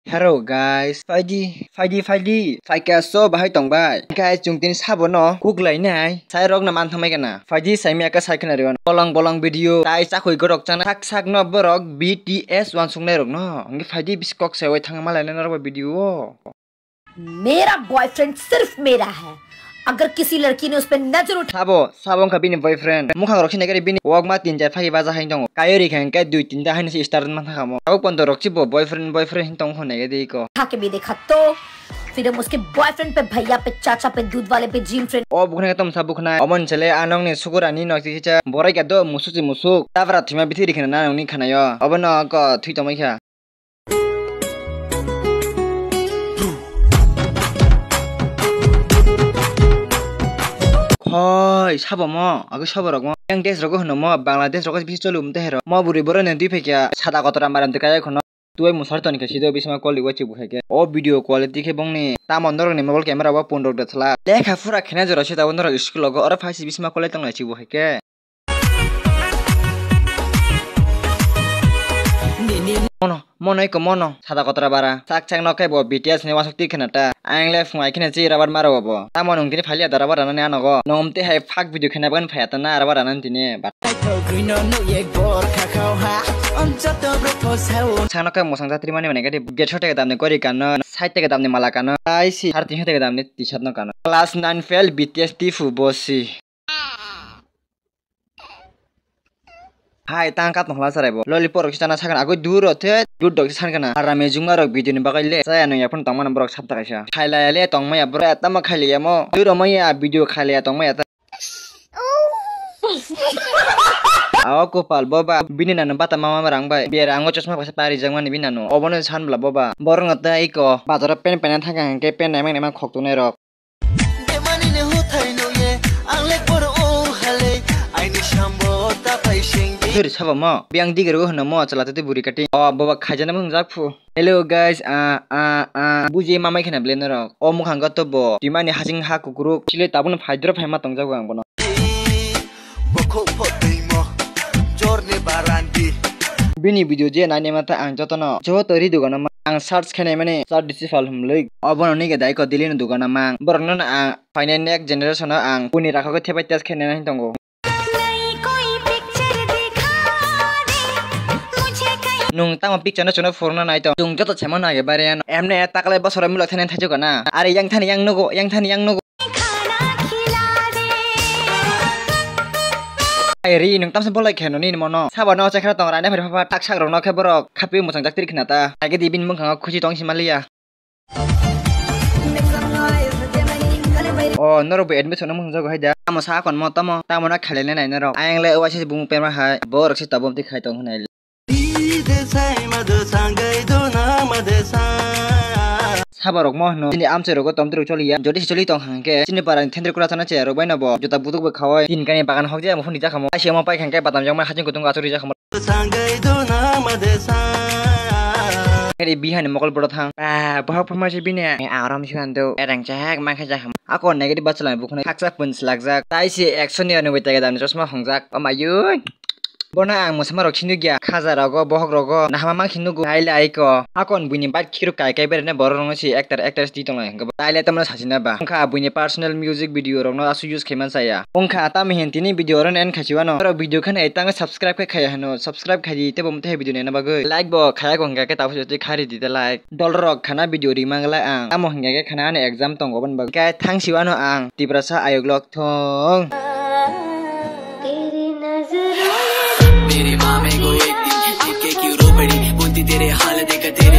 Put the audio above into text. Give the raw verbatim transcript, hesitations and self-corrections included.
Hello guys, phaidi, phaidi, phaidi. Phaikha so bahai tong bai. Guys, chwng tini sabono kuk lainai. Sai rok no man thangmai kana. Phaidi sai miya ka sai khna riwan. Bolong bolong video. Tai chakhui gorok chana. Sak sak no borok B T S wansuknai rok no. Ngi phaidi bisi kok sai wai thang malai na norok video o. मेरा बॉयफ्रेंड सिर्फ मेरा है, अगर किसी लड़की ने उस पे नजर उठा Sabo, sabo wngkha bini boyfriend. Mukhang rok sinai khe bini wok ma tin jar phai baja hai tongo. Kayo ri khe hwnkhe dui tinta hai se start man thangamo. Abo pondo rok chibo boyfriend, boyfriend hin tong hwnai khe dei ko. उठा के भी देखा तो फिर हम उसके बॉयफ्रेंड पे, भैया पे, चाचा पे, दूध वाले पे, gym friend O bukhna tom sa bukhna. Omon chele anong ni sukurani no chicha. Borai ga do musuchi musuk. Tabra thima bithi ri khna na nong ni khana yo. Obo no ko thui tongmai kha. Khoi, sabo mo, agwi sabo rok mo. Yang desh rogo hwno mo, Bangladesh rogo bisi choli um te hero. Mo buri boro ne dui phekya, sada kotora maram te kaya khono. Tuwai musar toni khe sido bisma koli wa chibu hai khe. O video quality khe bongni. Tamo norok ni mobile camera wa pondrok de thla. Lekha phura khena jora se tabo norok school logo, oro phaisi bisma koli tong lai chibu hai khe. Mono, mono iko mono, sada kotora bara. Sak sak no khe bo B T S ni wasuk twi khna ta. Ang le phung ai khna chi rabar maro bo. Tamo nung tini phalia da rabar rana ni ano go. Nung umte hai phak video khna ban phaya ta na rabar rana ni tini. Sakno khe mosang jatri mani mane gadi get shot ke damne kori kano, side te ke damne mala kano, ai si har tin shot ke damne T-shirt no kano. Class nine fail B T S tifu bosi. Hai tang kat nokla sarai bo. Lollipop rok chana sakna agoi dur rok the dur dok san kana. Arame jungma rok video ni bagai le. Saya no yapon tong mana borok sabta kaisa. Khailaya le tong maya borok tama khailaya mo. Dur rok maya video khailaya tong maya ta. Aw kopal boba bini nano bata mama rang bai. Biar ango chosma kaisa pari jang mani bini nano. Obono san bla boba. Borok no ta iko bazaro pen pen thang khe pen naimang naimang khok tongnai rok. Bemani ne huthai nuye, ang le por o hale, aini sambo ta pai singdi. Thir sabo mo, biang digir o hwno mo, chwla tete buri kati. O, boba khaijana mung jak phu. Hello guys, ah, ah, ah, bujui mamai khena ble norok. O mukhang gato bo, timani hasing ha kukuruk, chile tabun phaidro phaima tongjago ang bono. Bokhok pho twi mo, jorni barandi. Bini video je nainai mata ang jotono, joto ri dugano ma, ang search khenai mani, search disi fal humlui. Obono nige dai ko dili no dugano mang. Borok no ang Final next generation o ang kuni rakha khe thepai test khe nai tongo. Nung tamo picture no chwngno phurna nai tong. Chwng joto semo nai bare ano. Emne taklai bosoro milok thani thaichuk na. Are yang thani yang nugo, yang thani yang nugo. Ai ri nung tamsa bolai khe noni mono. Sabano chekra tong rani phari phapa tak sak rokno khe borok khapi mwchang jak tiri khna ta. Age di bin mung khang khuchi tong simaliya. O norok bo admission no mung jago hai da. Tamo sa kon mo tamo. Tamo na khalai nai norok. Ayang le oasis bung perma hai. Borok se tabom ti khai tong hinai. Saborok mo hwno. Chini amchai rogo tom tirok choliya. Jodi se choli tong hang khe. Chini para ni thendri kura chana chaya rok bai no bo. Juta butuk bo khawai. Tin kani bagan hok jaya mo phuni jakha mo. Asia mo pai hang khe batam jang ma hajing kutung achuk ri jakha mo. Kari bihani mokol boro thang. Ah, bohok phama se bini. Aram si handu. Erang chahak ma khe jakha mo. Ako negative bachalai bukhna. Haksa pun slak jak. Tai si action ni anu bai tega dam chosma hong jak. O mayun. Bono ang mwsama rok sinduk ya, khaja rogo, bohok rogo, nahama mang khe nugo, naile aiko. Akon buini bike khirok kai kai berene borok rokno si actor actress twi tonglai hwnkhe bo. Taile tamno sachina ba. Wngkha buini personal music video rokno asu use khai man saya. Wngkha tamo hin tini video oro end khai si wano. Norok video kheno ai tango subscribe khai khaya hwno, subscribe khai di tebo mothe video naina bagwi. Like bo khaya ko hwnkha khe tabuk se twi khai ri di ta like. Dol rok khana video ri mang lai ang. Tamo hwnkha khe khana ani exam tongo boni bagwi. Khe thang si wano ang. Tiprasa ayok lok thung. मेरी माँ मेरे को एक दिन देख के क्यों रो पड़ी, बोलती तेरे हाल देखा तेरे